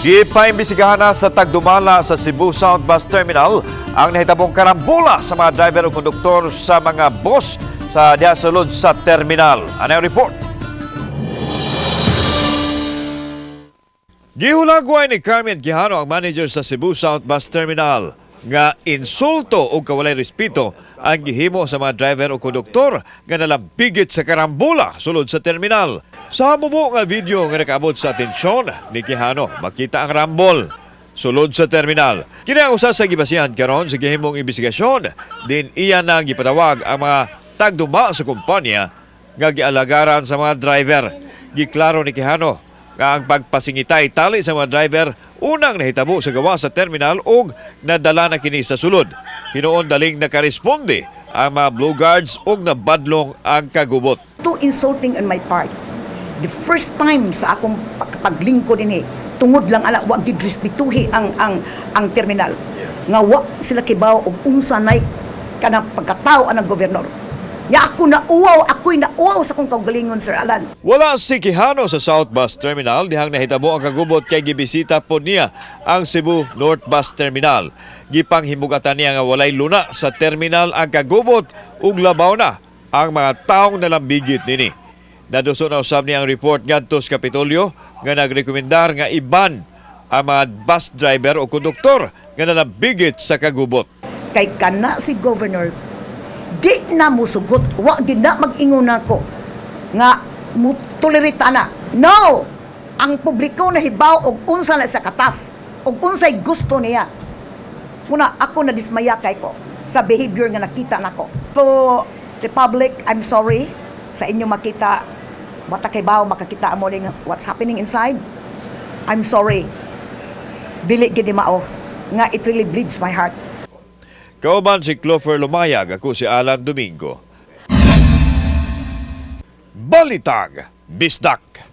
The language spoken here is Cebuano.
Gipaimbestigahan na sa tagdumala sa Cebu South Bus Terminal ang nahitabong karambola sa mga driver o konduktor sa mga bus sa diha sulod sa terminal. Ano ang report? Gihulagway ni Carmen Quijano, ang manager sa Cebu South Bus Terminal, nga insulto o kawalay respeto ang gihimo sa mga driver o konduktor nga nalambigit sa karambola sulod sa terminal. Sa mubo nga video nga nakaabot sa atensyon ni Quijano, makita ang rambol sulod sa terminal. Kini ang usa sa gibasihan karon sa gihimong investigasyon din iya nang gipatawag ang mga tagduma sa kumpanya nga gialagaran sa mga driver. Giklaro ni Quijano nga ang pagpasingitay tali sa mga driver unang nahitabo sa gawa sa terminal ug nadala na kini sa sulod. Hinuon daling nakaresponde ang mga blue guards ug nabadlong ang kagubot. Too insulting on my part. The first time sa akong paglingkod ini, tungod lang ala wa gid respetuhi ang terminal. Nga wa sila kibaw og unsa nay kanang pagkatao anang gobernador. Ya ako na uwaw, ako'y nauwaw sa akong kaugalingon, Sir Alan. Wala si Quijano sa South Bus Terminal dihang nahitabo ang kagubot kay gibisita po niya ang Cebu North Bus Terminal. Gipanghimugatan niya nga walay luna sa terminal ang kagubot ug labaw na ang mga taong nalambigit nini. Naduso na usab niya ang report ngadto sa Kapitolyo nga nagrekomendar nga iban ang mga bus driver o konduktor nga nalambigit sa kagubot. Kay kana si governor di na musugot, wa gid na mag-ingon nako nga mo tolerate ana. No, ang publiko nahibaw og unsa na sa kataf og unsay gusto niya. Muna ako na dismaya kay ko sa behavior nga nakita nako. To the public, I'm sorry sa inyo makita bata kay bawo makakita mo ning what's happening inside. I'm sorry, dili gid ni mao nga it really bleeds my heart. Kauban si Clover Lumayag, ako si Alan Domingo. Balitag, Bisdak.